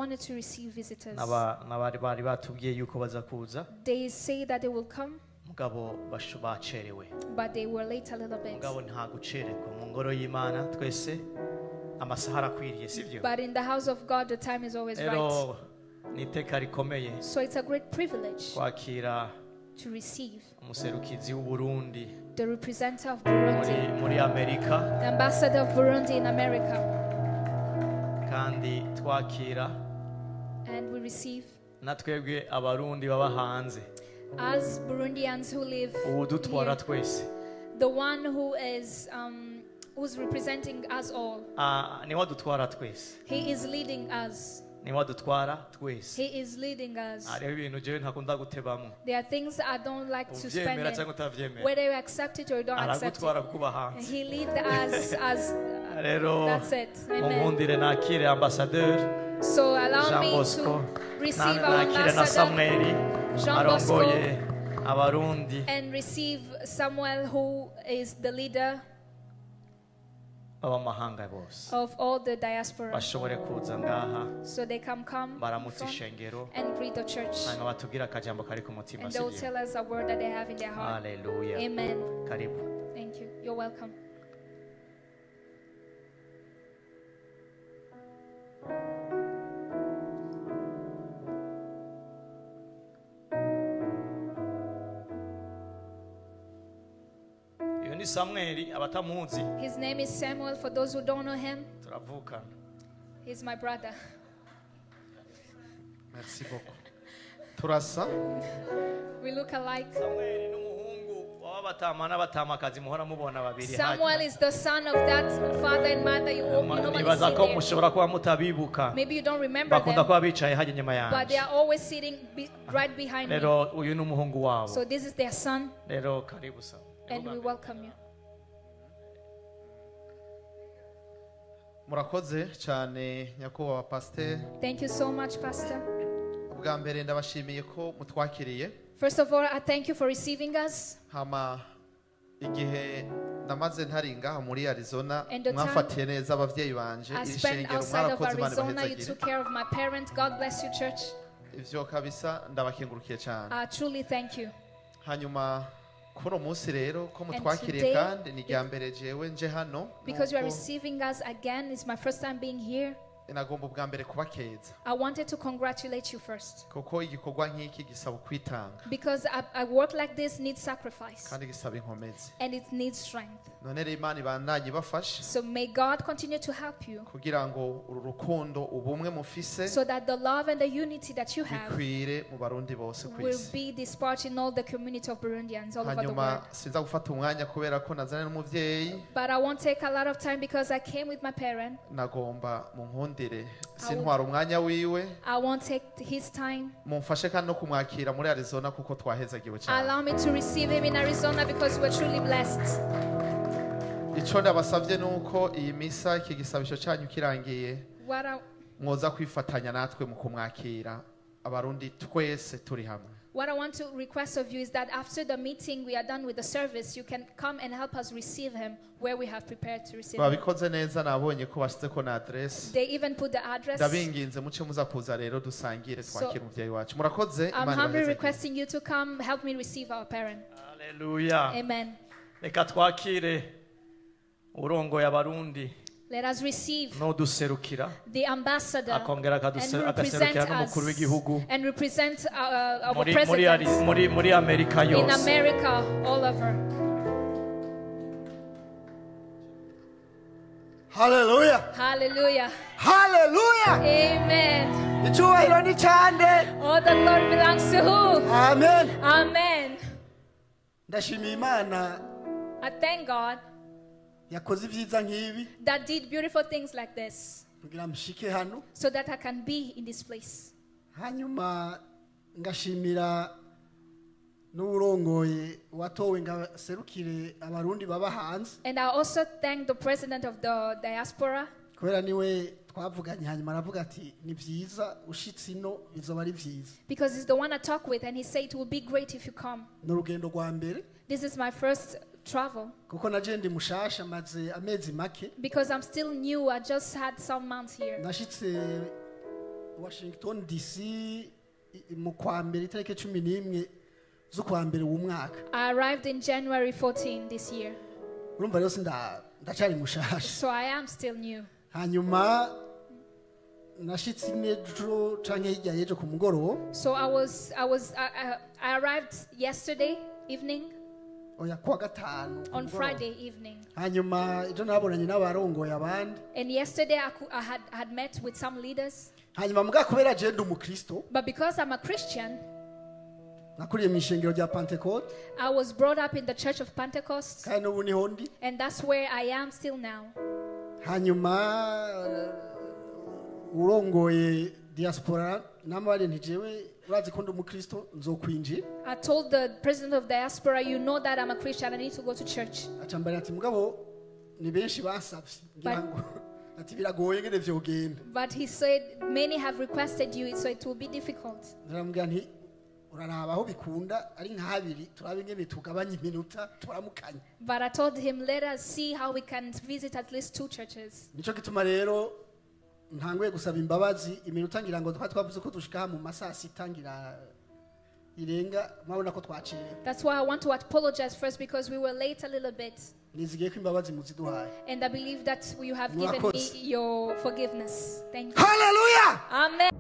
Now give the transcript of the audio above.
wanted to receive visitors. N'abari bari batubwiye yuko baza kuza. They say that they will come, Mugabo bacerewe. but they were late a little bit. Mugabo nta gucererwa mu ngoro y'Imana, twese amasaha arakwiriye, sibyo? But in the house of God, the time is always right. Rero ni iteka rikomeye So it's a great privilege kwakira to receive umuserukizi w'Uburundi the representative of Burundi, muri Amerika, the ambassador of Burundi in America. Kandi twakira And we receive na twebwe Abarundi baba hanze, as Burundians who live uwudutwara here, twese, the one who is who's representing us all. Niwe adutwara twese. He is leading us. Niwe adutwara twese. He is leading us. Hariho ibintu jewe ntakunda gutebamo. There are things I don't like to spend Uvyemera in, cyangwa utavyemera, whether you accept it or you don't accept it. aragutwara kuba hanze. He leads us as Rero that's it. Amen. munkundire nakire ambassadeur So allow Jean me Bosco, to receive our nakire na ambassador Samuel Jean Bosco arongoye Abarundi and receive Samuel, who is the leader b'abamahanga bose, of all the diaspora, bashobore kuza ngaha so they can come baramutse front ishengero, and greet the church, hanyuma batubwire akajambo kari ku mutima, and they will sibyo? tell us a word that they have in their heart. Haleluya. Amen. Karibu. Thank you. You're welcome. Uyu ni Samweli, abatamuzi. His name is Samuel. For those who don't know him, Turavukana. he's my brother. Merci beaucoup. Turasa. We look alike. Samweli n'umuhungu w'abatama n'abatamakazi muhora mubona babiri. Samuel is the son of that father and mother you normally Nibaza see ko there. mushobora kuba mutabibuka. Maybe you don't remember Bakunda them, kuba bicaye hajya inyuma but they yanjye. are always sitting right behind me. Rero uyu ni umuhungu wabo. So this is their son, Rero karibu sa. and we welcome you. Murakoze cyane nyakubahwa pasteur. Thank you so much, Pastor. Ubwa mbere ndabashimiye ko mutwakiriye. First of all, I thank you for receiving us. Hama igihe namaze ntari ngaha muri Arizona, And the time mwafatiye neza abavyeyi banje. I Iri spent shengero outside of mwarakoze, Imana Arizona. You ibahezagire. took care of my parents. God bless you, church. Ivyo kabisa ndabakengurukiye cyane. I truly thank you. Hanyuma kuno munsi rero ko mutwakiriye, today, kandi ni irya mbere jewe nje hano, Because you are nuko receiving us again, it's my first time being here. nagomba ubwa mbere kubakeza, I wanted to congratulate you first. kuko igikorwa nk'iki gisaba kwitanga, Because a work like this needs sacrifice kandi gisaba inkomezi. and it needs strength. None rero Imana ibandanye ibafashe, So may God continue to help you kugira ngo uru rukundo, ubumwe mufise, so that the love and the unity that you have bikwire mu Barundi bose ku will isi. be dispersed in all the community of Burundians all over the Hanyuma world. sinza gufata umwanya kubera ko nazanye n'umuvyeyi. But I won't take a lot of time because I came with my parent. Nagomba munkundire sintwara umwanya wiwe. I won't take his time. Mumfashe kandi no kumwakira muri Arizona kuko twahezagiwe cyane. Allow me to receive him in Arizona because we're truly blessed. Ico ndabasavye nuko iyi misa, iki gisabisho cyanyu kirangiye, What I, mwoza kwifatanya natwe mu kumwakira, Abarundi twese turi hamwe. What I want to request of you is that after the meeting, we are done with the service, you can come and help us receive him where we have prepared to receive him. Babikoze neza, nabonye ko bashyizeko na aderesi. They even put the address. Ndabinginze muce muza kuza rero dusangire twakire umuvyeyi wacu. Murakoze, I'm Imana humbly ibahezagire. requesting you to come help me receive our parent. Haleluya. Amen. Reka twakire urongoye Abarundi Let us receive n'uduserukira, the ambassador akongera and who represent agaserukira n'umukuru us w'igihugu and represent our muri president muri Amerika in yose. America, all over. Haleluya. Hallelujah. Haleluya. Amen. Icyubahiro ni cyande. All the glory belongs to who? Amen. Amen. Ndashimiye Imana I thank God yakoze ibyiza nk'ibi that did beautiful things like this kugira mshike hano. so that I can be in this place. Hanyuma ngashimira n'uwurongoye watowe ngaserukire Abarundi baba hanze, And I also thank the president of the diaspora, kubera niwe twavuganye, hanyuma aravuga ati ni byiza ushitse ino bizoba ari byiza. Because he's the one I talk with, and he said it will be great if you come. Ni urugendo rwa mbere, This is my first travel kuko naje ndi mushasha, maze amezi make. because I'm still new. I just had some months here. Nashitse Washington DC mu kwa mbere, itariki 11 z'ukwa mbere w'umwaka. I arrived in January 14 this year. Urumva rero sinda ndacari mushasha. So I am still new. Hanyuma nashitse n'ejo canke hirya y'ejo ku mugoroba. So I was I was I arrived yesterday evening, Oya, kuwa gatanu ku on mugoroba. Friday evening. Hanyuma ejo nabonanye n'abarongoye abandi. And yesterday I had met with some leaders. Hanyuma mbwa kubera je ndi umukristo, But because I'm a Christian, nakuriye mu ishengero rya Pentecote. I was brought up in the Church of Pentecost, Kandi n'ubu niho ndi. and that's where I am still now. Hanyuma urongoye diaspora namubariye nti jewe urazi ko ndi umukristo, nzokwinjira. I told the president of diaspora, "You know that I'm a Christian, I need to go to church." Aca mbarira ati mugabo ni benshi basavye, ngira ngo ati biragoye ngene vyogenda. But he said, "Many have requested you, so it will be difficult." Ndaramubwira nti uraraba aho bikunda ari nka habiri, turabe ingene tugabanya iminota turamukanye. But I told him, "Let us see how we can visit at least two churches." Nico gituma rero ntanguye gusaba imbabazi. Iminota ngira ngo twari twavuze ko dushika mu masaa sita ngira irenga, murabona ko twaciye. That's why I want to apologize first because we were late a little bit. Nizigiye ko imbabazi muziduhaye. And I believe that you have given me Murakoze. your forgiveness. Thank you. Haleluya. Amen.